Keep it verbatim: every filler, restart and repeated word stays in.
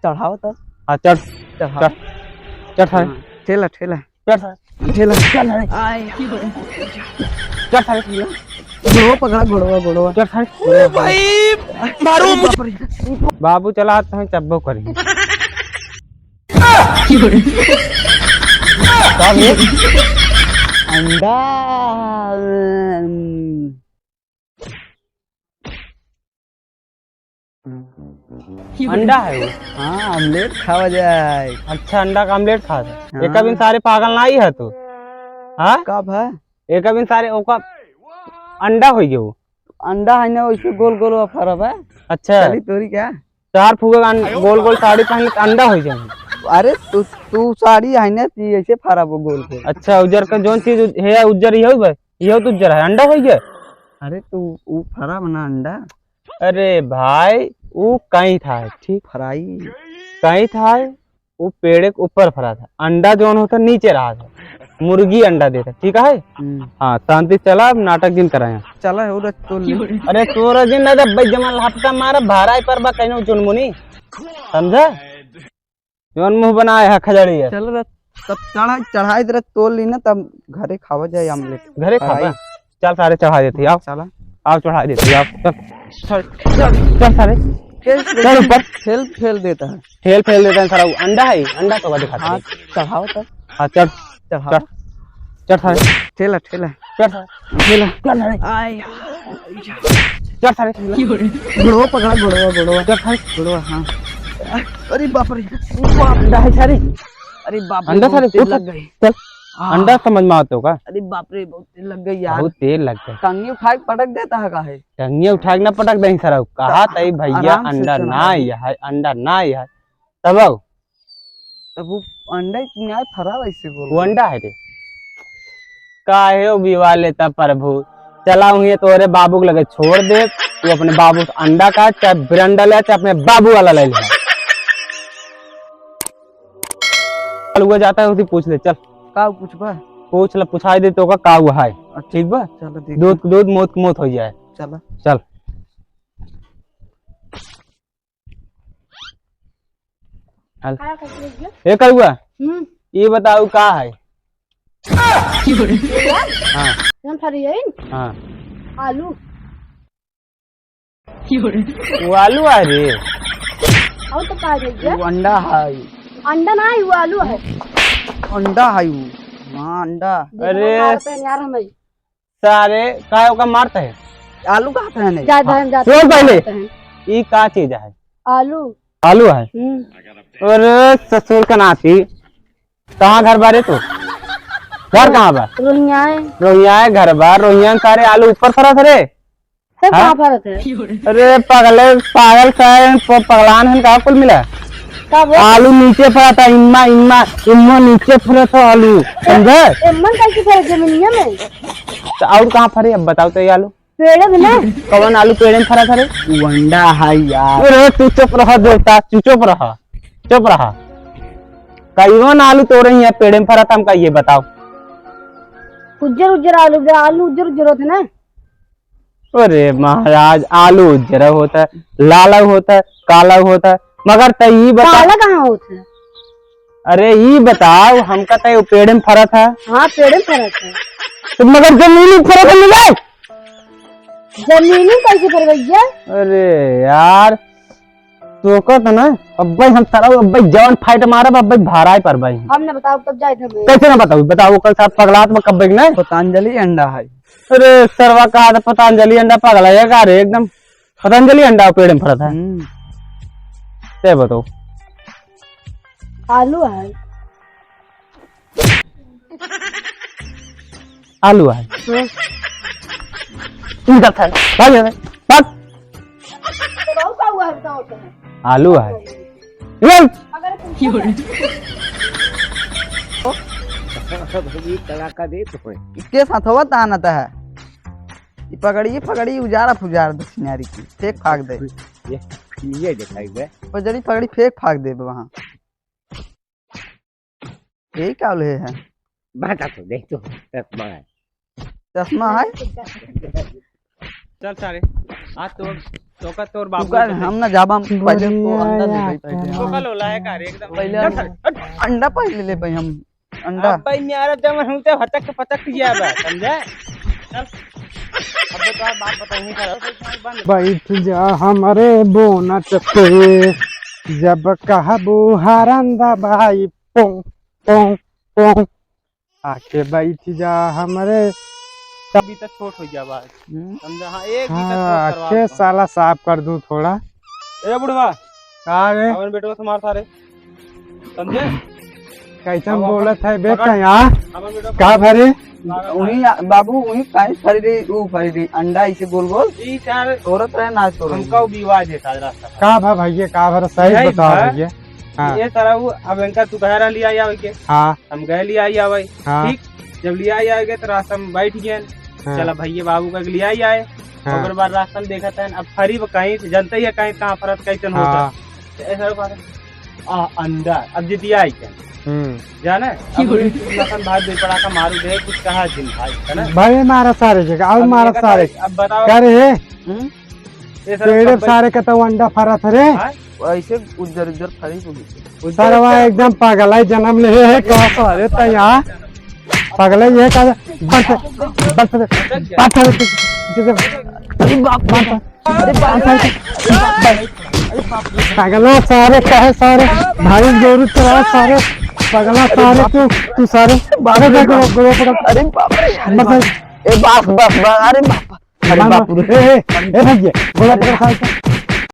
चढ़ाओ तो। हाँ, चढ़। चढ़ाओ। चढ़। चढ़ सारे। हाँ, ठेला, ठेला। चढ़ सारे। ठेला। चढ़ सारे। आय। चढ़ सारे। गोड़वा पकड़ा, गोड़वा, गोड़वा। चढ़ सारे। गोड़वा। ओ भाई, मारो मुझे। बाबू चला तो हम चब्बो करी। का बे? अंडा। अंडा है वो। हाँ, आमलेट खावा जाए। अच्छा, अंडा का आमलेट खावा जाए। हाँ। एक बिन सारे पागल नाहीं है तू। हाँ? का भा? एक बिन सारे ओका अंडा होइ गयो। अंडा है ना, वैसे गोल गोल फरब है। अच्छा। चली तोरी क्या? चार फुगा अन-, गोल गोल साड़ी पहन ले तो अंडा होइ जाए। अरे तू, तू साड़ी है ना, ती ऐसे फरब हो गोल गोल। अच्छा, उज्जर का जौन चीज उज-, है उज्जर, यही बा, यही तो उज्जर है, अंडा होइ गया। अरे तू, ऊ फरब ना अंडा। अरे भाई, ऊ कहीं था, ठीक? फ्राई। कहीं था, ऊ पेड़े के ऊपर फरा था। अंडा जौन होता, नीचे रहा था। मुर्गी अंडा देता, ठीक है? हम्म। हाँ, शांति चला, अब नाटक जिन कराया। चला, हो रहा तो ले। अरे, तोरा जिन ना, जब भाई जमाल हफ्ता मारा, भारा पर बा, कहनो चुनमुनी। समझा? जौन मुँह बनाए है खजड़ी है। चल रे, तब चढ़ा, चढ़ाई दे रे, तोल ली ना, तब घरे खावा जाए आमलेट। घरे खावा? चल सारे चढ़ा देती, आओ। चला। आओ चढ़ा देती, आओ। चल। चल, चल, चल सारे। के चल ऊपर। फेल, फेल देता है। फेल, फेल देता है सारा। अंडा है, अंडा तो दिखा हाँ, दे। चढ़ाओ तब। हाँ, चढ़। चढ़ाओ। चढ़। चढ़ सारे। ठेला, ठेला। चढ़ सारे। ठेला। चढ़ सारे। आय। चढ़ सारे। गोड़वा पकड़ा, गोड़वा, गोड़वा। चढ़ सारे। गोड़वा, हाँ। अरे बाप रे। अंडा है सारे। अरे बाप रे, अंडा बहुत सारे, तेल उठ। लग गई। चल। हाँ। अंडा समझ में आते हो का? अरे बाप रे, बहुत तेल लग गई यार। बहुत तेल लग गई। टंगी उठा के पटक देता है का है? टंगी उठा के ना पटक दे सारा। कहा तई भैया, आराम से अंडा चला। ना आया है, अंडा ना आया है। तब आओ। तब वो अंडा ही नहीं आए, फरा वैसे बोल वो रहा। अंडा है रे। काहे ओ बिवा लेता प्रभु? चला उहे तोरे बाबू के लगे छोड़ दे, तू अपने बाबू से अंडा का, चाहे बिरंडा ले, चाहे अपने बाबू वाला ले ले। चल, वो जाता है, उसे पूछ ले, चल। का पूछबा? पूछ ले, पुछाई दे तो का, का हुआ है? अच्छा, ठीक बा? चलो, देखो। दूध, दूध, मौत, मौत हो जाए। चलो। चल। हल। का कर दिया? ए करुआ, हम्म। ये बताओ का है? हाँ। कौन फरी है? हाँ। आलू। वो आलू है रे। और तो का है भैया? वो अंडा है। अंडा ना है, वो आलू है। अंडा है वो। हाँ, अंडा। अरे। मारते हैं यार हमें। सारे, काहे ओका मारत है? आलू कहत है नहीं। जात हैं, जात सुन हैं, पहले। जात हैं। ई का चीज है? आलू। आलू है? हम्म। अरे ससुर का नाती, कहाँ घर बा रे तू? घर कहाँ बा? रोहिया है। रोहिया है घर बा, रोहिया में सारे आलू ऊपर फरत रे। सब हाँ? कहाँ फरत है? अरे पगले, पागल सा है, प-, पगलान है, कहाँ कुल मिला? का बोल? आलू नीचे फरत है, इम्मा, इम्मा, इम्मा नीचे फरत है आलू, समझे? एमन कैसे फरे जमीनिया में? तो और कहाँ फरे, अब बताओ तो ये आलू? पेड़े में ना। कौन आलू पेड़े में फरत है रे? वो अंडा है यार। अरे तू चुप रह देवता, तू चुप रह, चुप रह। कईवन आलू तोरे यहाँ पेड़े में फरत, हमका ये बताओ। उज्जर उज्जर आलू, आलू उज्जर उज्जर होते ना। अरे महाराज, आलू उज्जर होता है, लाल होता है, काला होता है, मगर तै ई बता। काला कहाँ होता है? अरे ई बताओ, हमका तै पेड़े में फरत है। हाँ, पेड़े में फरत है। तो मगर जमीनी फरत है मिले। जमीनी कैसे फरवैया? अरे यार, तोका तो ना, अब्बे हम सरऊ, अब्बे जवान fight मारब, अब्बे भाराई पर भाई। हम ना बताओ, तब जाए थे मैं। कैसे ना बताओ, बताओ, कल साथ पगलात में कब्बे के ना। पतंजलि अंडा है। अरे सरवा कहा था पतंजलि अंडा, पगला है का रे एकदम? पतंजलि अंडा पेड़ में फरत है। हम्म। ते बताओ। आलू है। आलू है। हाँ। निकल सारे, भाग यहाँ से, भाग। तो बहुत का हुआ है, बताओ तो। आलू है। निकल। अगर पूछो तो। ये कलाका दे तो है। इसके साथ हुआ ताना ता है। ये पकड़ी, ये पकड़ी, उजारा फुजारा दक्षिणारी की। फेंक फाक दे। ये, ये दिखाई दे। पजरी पकड़ी, फेंक फाक दे वहाँ। यही का ले है? बात तो देख तो, चश्मा है। चश्मा है? चल सारे, आज तो तोका तोर बाबू तोका के हम ना जाबा, पहले तो अंडा ले भाई, पहले। तोका लोला है का रे एकदम? पहले चल, चल, हट। अंडा पहले ले भाई हम, अंडा। अब भाई न्यारा जब हम ते भटक पटक गया बा, समझे? चल। अब तो आप बात बताइए, चल। बैठ जा हमरे बोनट पे, जब कहबू हारन दबाई, पों, पों, पों। आके बैठ जा हमरे। अभी तो छोट हो गया बा। हम्म। समझा? हाँ, एक भी तो हाँ, छोट करवा आके दो। साला साफ कर दूं थोड़ा। ए बुढ़वा। का रे? अपन बेटवा से मार सारे। समझे? कैसन अब बोलत अपन है बे पकड़। तैं, हाँ? अपन बेटवा का पकड़। भरे? पागल उही है। आ, बाबू, उही काहे फरी रही, ऊ फरी रही, अंडा ऐसे गोल गोल ई सारे तोड़त रहे, ना तोड़त हमका रहे। वो विवाद है सारे रास्ता पर। का भा भैया, का भा सही यही बताओ भा। भैया। हाँ। ये सारा वो अब इनका तू कह रहा लिया आवे के। हाँ। हम गए लिया आवे। हाँ। ठीक, जब लिया आवे गए तो रास्ता में बैठ गए। हाँ। चला भैया बाबू का लिया आए। हाँ। ओकर बाद रास्ता में देखत है, अब फरी ब कहीं से जनते ही है, कहीं कहाँ फरत, कैसन होता। हाँ। तो ऐसा बात है। आ, अंडा, अब जितिया आई क्या? हम्म। जाने? अब उन्हें लखन भाई दे पड़ा का मारू दे, कुछ कहा जिन भाई, है ना? भाई मारा सारे जगह, अब अब मारा एक सारे। अब बताओ। का रे? हम्म? ये सारे पेड़े सब सारे के तो अंडा फरत रे। हाँ? ऐसे उज्जर उज्जर फरी को भी। उज्जर सरवा उज्जर एकदम पागल है, जन्म ले है, कहाँ से अरे तैं यहाँ? पागल है, ये का? बस, बस, बस, बस, अरे बाप रे। अरे बाप रे। पागलो सारे, कहे सारे, भाई गोरू चला सारे, पागला सारे, तू, तू सारे, बाप रे, अरे बाप। गोरू, गोरू पकड़। अरे बाप रे, अरे बस, बाप। ए बाप, बाप, बाप, अरे बाप। अरे बाप रे। ए, ए, ए भैया, गोरू पकड़ सारे।